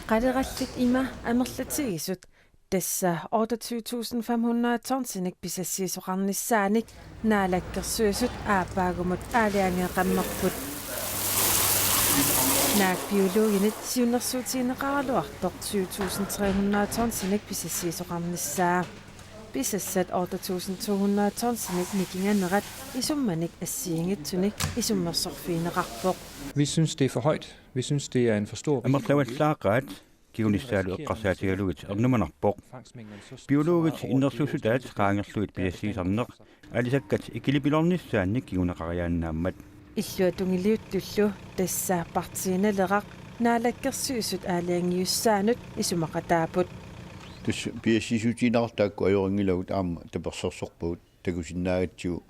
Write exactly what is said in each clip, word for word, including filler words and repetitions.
Qalerallit ima amerlatigisut, tassa otteogtyve tusind fem hundrede tonsinik pisassiisoqarnissaanik Naalakkersuisut aappaagumut aalajangeeqqammerput. Naak biologinit siunnersuutigineqaraluartoq syv tusind tre hundrede tonsinik pisassiisoqarnissaa. Pisassat otte tusind to hundrede tonsinik nikinganerat isummanik assigiinngitsunik isummersorfigineqarpoq. Vi synes, det er for højt. Vi synes, det er en for stor risiko. Amerlavallaaqaat, kingunissaalu eqqarsaatigalugit ernumanarpoq. Biologit innersuussutaat qaangerlugit pisassiisarneq aalisakkat ikilipiloornissaannik kinguneqariaannaammat. Illuatungiliuttullu, tassa Partii Naleraq Naalakkersuisut aalajangiussaanut isumaqataapput. Tassa pisassiissutigineqartut taakku ajorinngilagut aamma tapersersorpagut, takusinnaagatsigu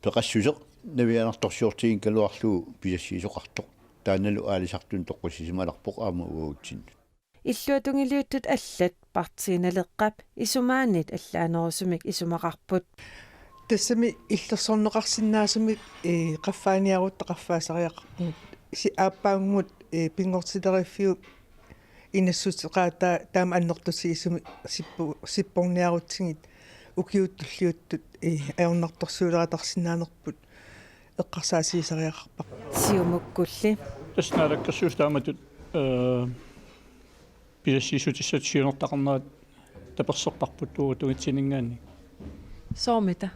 peqassuseq navianartorsiortiginngikkaluarlugu pisassiisoqartoq. Taannalu aalisartunut toqqissisimalerpoq aamma uagutsinnut. Illuatungiliuttut allat Partii Naleqqap isumaanit allaanerusumik isumaqarput. Tassami illersorneqarsinnaasumik, ee, qaffaaniarutta qaffaasariaqarpugut. Si-, aappaagunnut, ee, pinngortitariffiup inassuteqaataa taama annertutigisumik sippu-, sipporniarutsigit ukiut tulliuttut, ee, ajornartorsiuleratarsinnaanerput eqqarsaatigisariaqarparput. Siumukkulli. Tassa Naalakkersuisut taamatut, ee, pisassiissutissatut siunertaqarnerat taperserparput uagut tungitsininngaanniit. Soormita?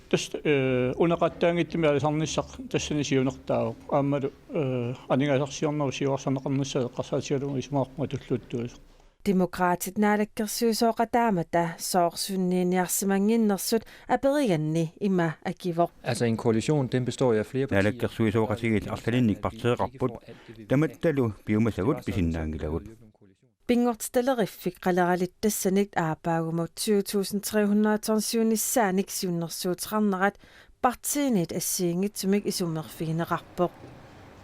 Tassa, ee, una qattaanngitsumik aalisarnissaq tassani siunertaavoq. Aammalu, ee, aningaasarsiornerup siuarsarneqarnissaa eqqarsaatigalugu isumaqarpunga tulluuttuisa. Demokraatit naalakkersuisooqataammata sooq sunniiniarsimannginnersut aperiganni ima akivoq. Altså, en koalition, den består jo af flere partier. Naalakkersuisooqatigiit arlalinnik partiiqarput, tamattalu piumasagut pisinnaanngilagut. Pinngortitaleriffik qaleralittassanik aappaagumut syv tusind tre hundrede tonsiunissaanik siunnersuuteqarnerat partiinit assigiinngitsumik isummerfigineqarpoq.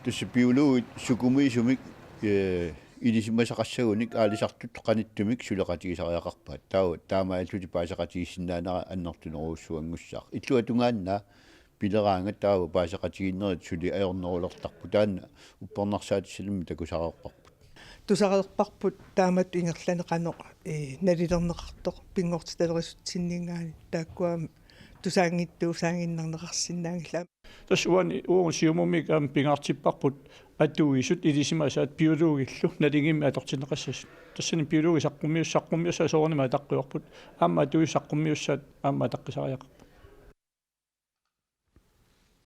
Tassa biologit sukumiisumik, ee, ilisimasaqassagunik aalisartut qanittumik suleqatigisariaqarpaat. Taava taamaallutik paaseqatigiissinnaanera annertunerujussuanngussaaq. Illuatungaannaa pileraangat taava paaseqatigiinnerit suli ajornerulertarput. Taanna uppernarsaatissalimmi takusareerparput. Tusareerparput taamatut ingerlaneq qanoq, ee, nalilerneqartoq pinngortitalerisutsinninngaanniit, taakkua aamma tusaanngitsuusaaginnarneqarsinnaanngillat. Tassa uani uagut Siumummiit aamma pingaartipparput atuisut ilisimasaat biologillu naligiimmik atortinneqassasut. Tassani biologi saqqummius-, saqqummiussaat soorunami ataqqivarput. Aamma atuisut saqqummiussaat aamma ataqqisariaqarput.